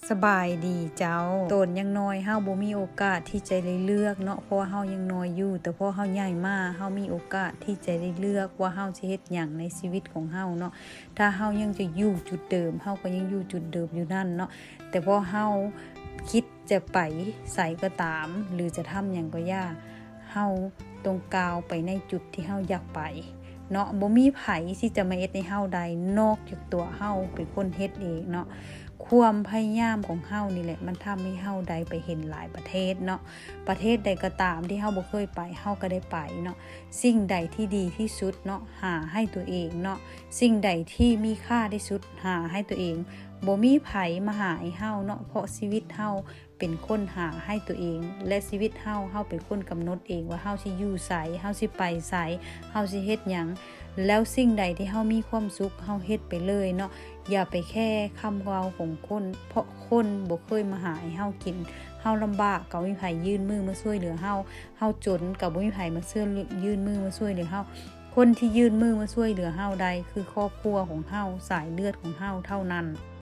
ສະບາຍດີເຈົ້າ. ຕອນຍັງນ້ອຍເຮົາບໍ່ມີໂອກາດທີ່ຈະໄດ້ເລືອກເນາະ ເພາະວ່າເຮົາຍັງນ້ອຍຢູ່, ແຕ່ພໍເຮົາໃຫຍ່ມາ ເຮົາມີໂອກາດທີ່ຈະໄດ້ເລືອກວ່າເຮົາຊິເຮັດຫຍັງໃນຊີວິດຂອງເຮົາເນາະ. ຖ້າເຮົາຍັງຈະຢູ່ຈຸດເດີມ ເຮົາກໍຍັງຢູ່ຈຸດເດີມຢູ່ນັ້ນເນາະ, ແຕ່ພໍເຮົາຄິດຈະໄປໃສກໍຕາມ ຫຼື ຈະທຳຫຍັງກໍຢ່າ ເຮົາຕ້ອງກ້າວໄປໃນຈຸດທີ່ເຮົາຢາກໄປເນາະ. ບໍ່ມີໃຜທີ່ຈະມາເຮັດໃຫ້ເຮົາໄດ້ ນອກຈາກຕົວເຮົາເປັນຄົນເຮັດເອງເນາະ. ຄວາມພະຍາຍາມຂອງເຮົານີ້ແຫຼະ ມັນທຳໃຫ້ເຮົາໄດ້ໄປເຫັນຫຼາຍປະເທດເນາະ. ປະເທດໃດກໍຕາມທີ່ເຮົາບໍ່ເຄີຍໄປ ເຮົາກໍໄດ້ໄປເນາະ. ສິ່ງໃດທີ່ດີທີ່ສຸດເນາະ ຫາໃຫ້ຕົວເອງເນາະ. ສິ່ງໃດທີ່ມີຄ່າທີ່ສຸດ ຫາໃຫ້ຕົວເອງ. ບໍ່ມີໃຜມາຫາໃຫ້ເຮົາເນາະ ເພາະຊີວິດເຮົາ ເປັນຄົນຫາໃຫ້ຕົວເອງ ແລະ ຊີວິດເຮົາ ເຮົາເປັນຄົນກຳນົດເອງວ່າເຮົາຊິຢູ່ໃສ ເຮົາຊິໄປໃສ ເຮົາຊິເຮັດຫຍັງ. ແລ້ວສິ່ງໃດທີ່ເຮົາມີຄວາມສຸກ ເຮົາເຮັດໄປເລີຍເນາະ. ຢ່າໄປແຄຄຳເວົ້າຂອງຄົນ ເພາະຄົນບໍ່ເຄີຍມາຫາໃຫ້ເຮົາກິນ. ເຮົາລຳບາກກໍບໍ່ມີໃຜຍື່ນມືມາຊ່ວຍເຫຼືອເຮົາ, ເຮົາຈົນກໍບໍ່ມີໃຜມາຊ່ວຍ ຍື່ນມືມາຊ່ວຍເຫຼືອເຮົາ. ຄົນທີ່ຍື່ນມືມາຊ່ວຍເຫຼືອເຮົາໄດ້ ຄືຄອບຄົວຂອງເຮົາ ສາຍເລືອດຂອງເຮົາເທົ່ານັ້ນ.